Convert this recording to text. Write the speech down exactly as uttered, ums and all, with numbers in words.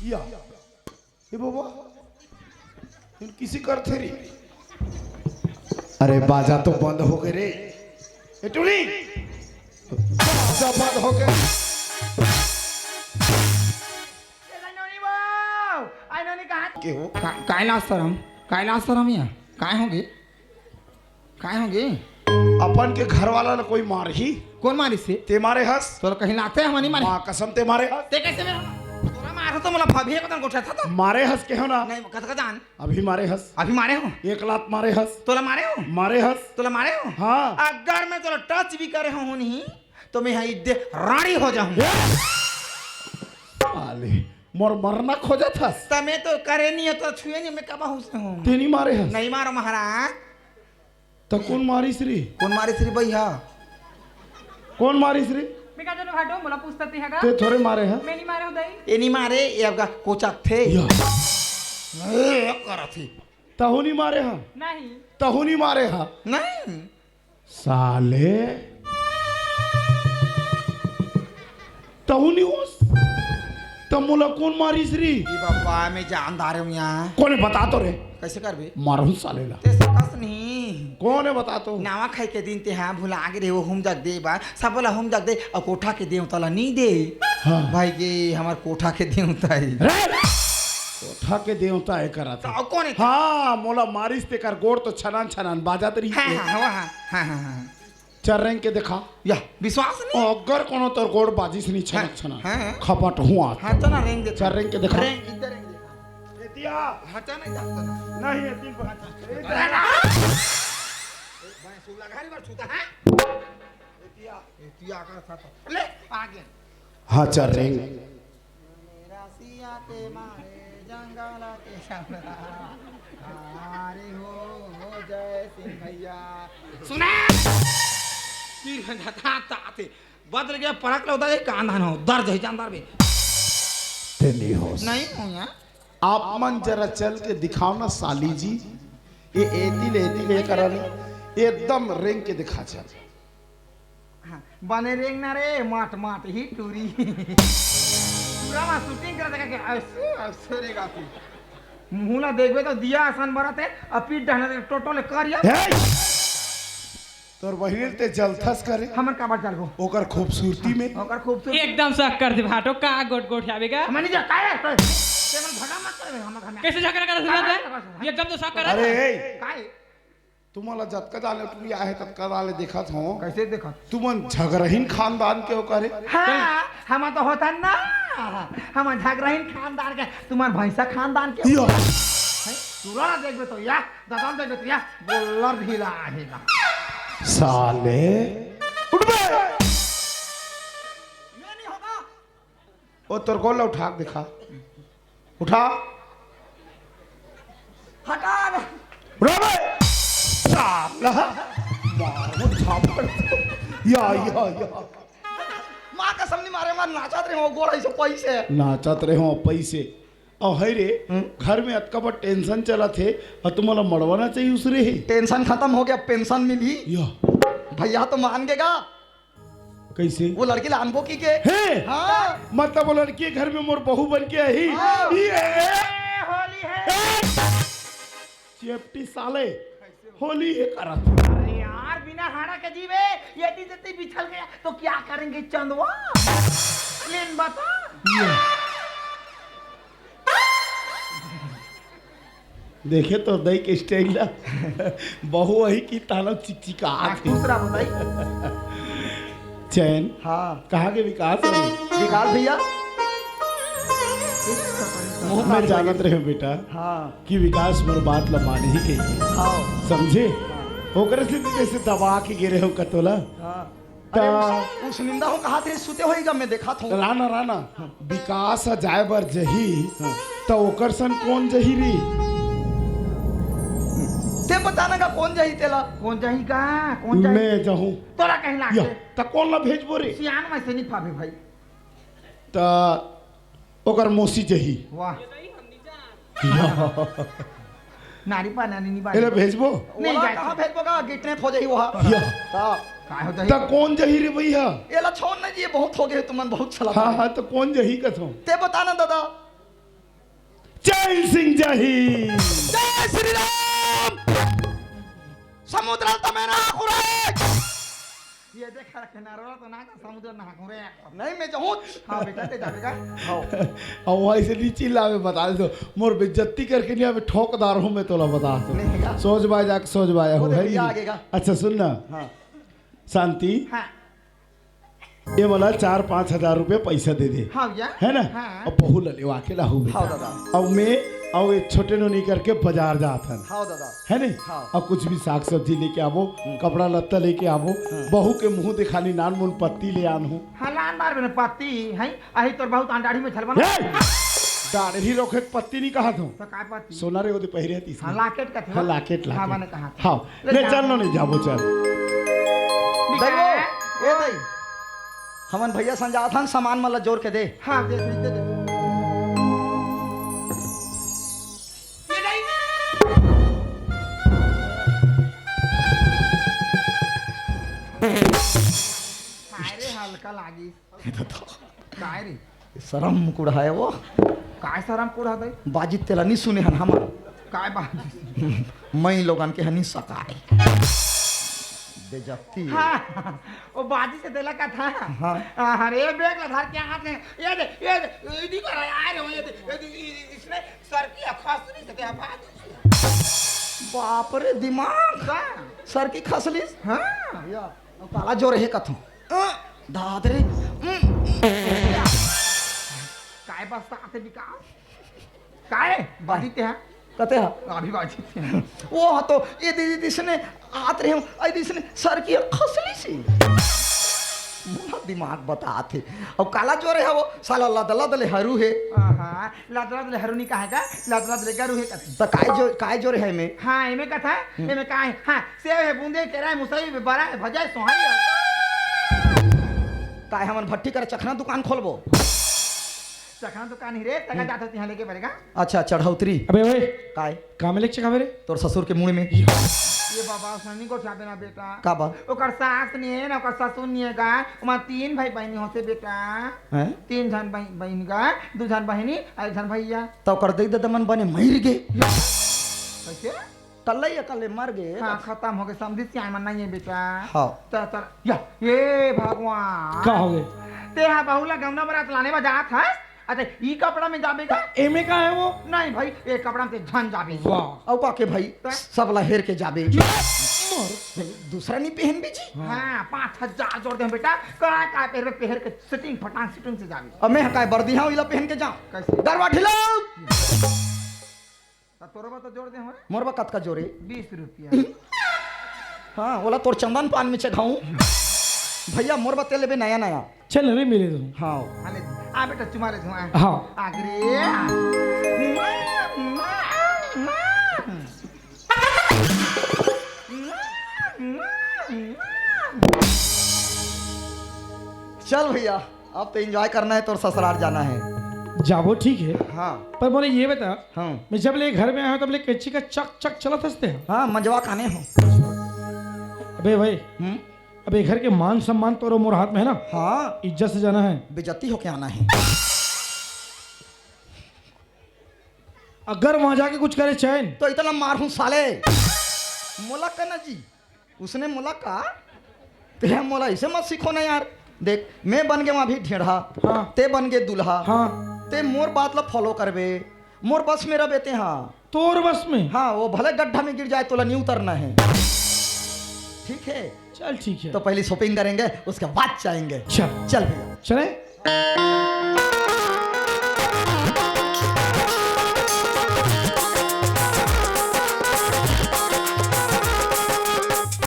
या। ए बाबा, इन किसी करथे रे? अरे बाजा तो बंद हो गए रे। ए टूरी, बाजा बंद हो गए। ए नोनी बहू, आई नोनी कहाँ के हो? का-, काय लाज सरम? काय लाज सरम या? काय होगे? काय होगे? अपन के घर वाला ला कोई मारही? कोन मारिस हे? ते मारे हस? तोला कहीं लागथे हमन नहीं मारे? माँ कसम ते मारे हस? ते कैसे मेरा? तोला मारो तो मोला भाभी को तन गोठा था तो। मारे हस के हो ना? नहीं, कत का जान। अभी मारे हस? अभी मारे हो? एक लात मारे हस? तोला मारे हो? मारे हस? तोला मारे हो? हाँ। अगर मैं तोला टच भी करे हो नहीं, तो मैं यहाँ इद्दे राड़ी हो जाऊँ। साले, मोर मरना खोजत हस? त मैं तो करे नहीं हो, तो छुए नहीं, मैं कब हूँ से हूँ? ते नहीं मारे हस? नहीं मारो महाराज। त कोन मारिस रे? कोन मारिस रे भैया? कोन मारिस रे? मैं का जानों भाटो, मोला पूछता ते हगा। ते थोड़े मारे ह? मैं नहीं मारे हो दाई। ये नहीं मारे, ये आपका कोचक थे। या। ए, करत ही। तहू नहीं मारे ह? नहीं। तहू नहीं मारे ह? नहीं। साले। तहू नहीं होस? त मोला कोन मारिस री? ई बाबा, मैं जानदार हूँ यहाँ। कोने बता तो रे? कैसे करबे? मारहूँ साले ला। ते सकस नहीं। कोने बता तो? नावा खाई के दिन ते हाँ भुला गे रे, वो हुम जग दे बार। सब बोला हुम जग दे, और कोठा के देवता ला नहीं दे। हाँ। भाई के हमार कोठा के देवता है। रे! कोठा के देवता है करा था। तो कौन है? हाँ, मोला मारिस तेकर गोड़ तो छनान छनान बाजत रही हाँ, है। हाँ, हाँ, हाँ, हाँ, हाँ, हाँ। चल रेंग के देखा। या, विश्वास नहीं? अगर कोनो तोर गोड़ बाजिस नहीं छनक हाँ, छनक, हाँ। खपट हुआ। हाँ, चल ना रेंग दे। चल रेंग के देखा। रेंग, इधर रेंग दे। एतिया। हटा नहीं जाता ना। नहीं, एतिन पर। अरे ना। भाई, सुला घारी बार छूता है। एतिया। एतिया का था तो। ले, आ गया। हाँ, चल रेंग। रसिया के मारे जंगल के समरा। अरे हो, हो जय सिंह भैया। सुना? तीर घंटा था, था, थे। बदल गया, परक लो, उधर एक कांधा न हो, दर्द है, जानदार भी। ते नहीं हो। नहीं हो यार। आप मन जरा चल के दिखाओ ना साली जी। ये एती ले, एती ले करा नहीं। एकदम रेंग के दिखा चल। हाँ, बने रेंगना रे, माट माट ही टूरी। पूरा मा shooting करत के ऐसे, ऐसे रे गाती। मुँह ला देखबे तो दिया असन बरत हे, अउ पीठ डहना दे टोटो ले करिया। हे! तोर बहिनी ते जलथस करे। हमन काबर जलबो? ओकर खूबसूरती में। ओकर खूबसूरती। एकदम शक कर दे भाटो, का गोट गोट आवे गा? हमन नहीं जा, का है? ते मन झगड़ा मत करे, हमर घर में। कैसे झगड़ा करत हे? एकदम तो शक करत हे। अरे, हे। काय? तुमन ला जतका जाने टुरी आहे, ततका जाने देखत हों। कैसे देखत? तुमन झगरहीन खानदान के हो करे? हाँ, हम तो होतन ना। हम झगरहीन खानदान के, तुमन भैंसा खानदान के हो। या। हैं? तोला देखबे तो या, दादा देखबे तो या, गोल्लर ढीला आहे ना। साले, उठ बे। ये नहीं होगा। ओ, तोर गोड़ ला उठा के दिखा। उठा। हटा ना। उठा बे। साला। मारो झापड़। या, या, या। माँ कसम नहीं मारे, मैं नाचत रहे हो, गोड़ ऐसे पैसे। नाचत रहे हो पैसे। अउ है रे, हम्म। घर में अतका बड़ tension चलत हे, अउ तुमला मड़वाना चाहिए उसरे हे। Tension खत्म हो गया, pension मिली। या। भैया तो मान गेगा। कैसे? वो लड़की ला अनबो की के? हे! हाँ। मतलब वो लड़की घर में मोर बहू बन के आही? हाँ। ये! होली है। ए! चेपटी साले, होली है करत। अरे यार, बिना हाड़ा के जीवे, ये दी जती बिछल गया, तो क्या करेंगे चंदवा? लेन बता। ये। देखे तो दई के style ला। बहू वही की तालो चिकचिका हाँ, आत हे। दूसरा बताई। चैन। हाँ। कहाँ के विकास हे? विकास भैया। मुँह मैं जानत रहे बेटा हाँ। कि विकास मोर बात ला मानही कहिके। हाँ। समझे? हाँ। ओकरे से जैसे दबा के गिरे हो कतोला। हाँ। त अरे, उस, उस निंदा हो कहा तेरे सुते होई गा, मैं देखा था। राना, राना, विकास ह जाए बर जही, हाँ। त ओकर सन कौन जही रे? ते बताना का कौन जही तेला? कौन जही का? कौन जही? मैं जहूँ। तोरा कहीं लागे? या, त कौन ला भेजबो रे? सियान में से नहीं पावे भाई। त ओकर मौसी जही। वाह। या। नारी पा नानी नहीं बात। एला भेजबो? नहीं ओला जाए कहाँ तो। भेजबो का? किडनैप हो जाही वहाँ। या। ता। काय होता है? त कौन जही रे भैया? एला छोड़ ना जी, ये बहुत हो गए, तुमन बहुत चला हाँ, था। हाँ, त कौन जही कथो? ते बता ना दादा। जय सिंह, जय हिंद। जय श्री राम। समुद्र तमे ना खुरे। ये देख, किनारे वाला तो ना, समुद्र ना खुरे। नहीं, मैं जाऊँ। हाँ बेटा, ते जाबे का। हाँ। अब वहीं से नीचे लावे बता दे तो, मोर बेइज्जती करके नहीं आवे, ठोकदार हूँ मैं तोला बता दो। नहीं का? सोच बाय जाके सोच बाय वो हूँ, तो है भैया नहीं? आगे का। अच्छा सुन ना। हाँ। शांति। हाँ। ये वाला चार पाँच हजार रुपये पैसा दे दे। हाँ भैया। है ना? हाँ। अब बहू ला लेवा के लाहू बेटा। हाँ दादा। अब मैं, अब ये छोटे नोनी करके बाजार जात हन। हाँ दादा। है नहीं? हाँ। अब कुछ भी साग सब्जी लेके आवो, हम्म। कपड़ा लत्ता लेके आवो, हम्म। बहू के मुंह दिखानी नान मुन पत्ती ले आन हूँ। हाँ, लान बार बने पत्ती है, अही तोर बहुत आन दाढ़ी में छलबा ना। ए! दाढ़ी रोके के पत्ती नहीं कहा था। तो काय पत्ती? सोना रे ओदे पहिरे हतीस हाँ, ना। लाकेट का था। हाँ, लाकेट, हाँ, लाकेट। मैंने कहा था। हाँ, ले ले जा। चल नो नहीं जाबो, चल। बिका। दाई वो, ए दाई, हमन भैया संग जात हन, सामान मन ला जोर के दे। हाँ, दे, दे, दे, दे। ये नहीं। हाय रे, हल्का लागी। काय रे? शरम कुढ़ा है वो। काय शरम कुढ़ा दे? बाजी तेला नहीं सुने हन हमन। काय बाजी? मई लोगन के हनी सकाय। बेइज्जती। हाँ, वो बाजी से देला का था। हाँ। अरे, बैग ला धर के हाथ में, ये दे, ये दे, ये नहीं कर रहा है, आ रहे हो, ये दे, ये दे, ये, इसने सर की खसली से दे, बाजी से। बाप रे, दिमाग। का? सर की खसली? हाँ। या, काला जोर है कथू। अ, दाद रे। उम। काय बस्ता आते बिका? काय? बाजी ते हैं? कते हा? अभी बाजी ते हैं। वो हा तो, ये दीदी, इसने आत रहे हम, आई दीदी, इसने सर की खसली से। मोला दिमाग बतात हे। अब काला जोर है वो, साला लद लद ले हरू है। आहा, लद लद ले हरू नहीं कहा है का? लद लद ले गरू है का? तो काय जो, काय जोर है में? हाँ, एमे कथा, हम्म। एमे काय? हाँ, सेव है, बूंदे, केरा है, मुसई है, बरा है, भजा है, सोहाई है। काय हमन भट्टी कर चखना दुकान खोलबो? चखना दुकान ही रे, तंगा हम्म। जात होती यहाँ लेके बरेगा। अच्छा, चढ़ौतरी। अबे ओए, काय? का में लेके चखावे रे? तोर ससुर के मुड़ में। ये बाबा, उसने नहीं गोठियाबे ना बेटा। का बा? ओकर सास नहीं है ना, ओकर ससुर नहीं है का? ओमा तीन भाई बहनी होते बेटा। हैं? तीन झन बह-, बहन का, दू झन बहनी, एक झन भैया। तो ओकर दई ददा मन बने मर गे। कैसे? कल्ले ही अकल्ले मर गे। हाँ, खत्म हो गए, समझी सियान मन नहीं है बेटा। हाँ। त-, त-, या, ये भगवान। का हो गए? ते हा बहू ला गमना बरात लाने में जात हस? अरे, ई कपड़ा में जाबे का? एमे का है वो? नहीं भाई, ये कपड़ा में ते झन जाबे। वाह। अउ का के भाई, त? सब ला हेर के जाबे। ये मर। दूसरा नहीं पहन भी जी? हाँ, पाँच हजार जोर दे बेटा। का, का पहर, पहर के सिटिंग फटांग सिटिंग से जाबे। अब मैं काय बर्दी हाँ, इला पहन के जा। कैसे? दरवा ढिलाओ। त तोर बर तो जोर दे हों। मोर बर कतका जोरे? बीस रुपया। हाँ, ओला तोर चंदन पान में चघाऊं। भैया, मोर बर ते लेबे नया नया। चल रे, मिले तो। हाँ। हाँ, ले, आ बेटा, चुमा ले, चुमा। हाँ। आगरे। चल भैया, अब तो एंजॉय करना है, तोर ससुराल जाना है। जाबो ठीक है, हाँ। पर मोला ये बता, हाँ। मैं जब ले घर में आया हूँ, तब ले कैंची का चक चक चलत हंसते हैं। हाँ, मंजवा खाने हो। अबे भाई, हम्म? अबे घर के मान सम्मान तोरो मोर हाथ में है ना? हाँ। इज्जत से जाना है। बेइज्जती होके आना है। अगर वहां जाके कुछ करे चैन तो इतना मार हूँ साले। मोला कहना जी, उसने मोला का? ते मोला इसे मत सीखो ना यार। देख, मैं बन गया अभी ढेढ़ा, हाँ। ते बन गए दूल्हा, हाँ। ते मोर बात ला फॉलो करबे, मोर बस में रह बेते हाँ। तोर बस में? हाँ, वो भले गड्ढा में गिर जाए, तोला नहीं उतरना है। ठीक है? चल ठीक है। तो पहले शॉपिंग करेंगे, उसके बाद जाएंगे। चल। चल भैया। चले?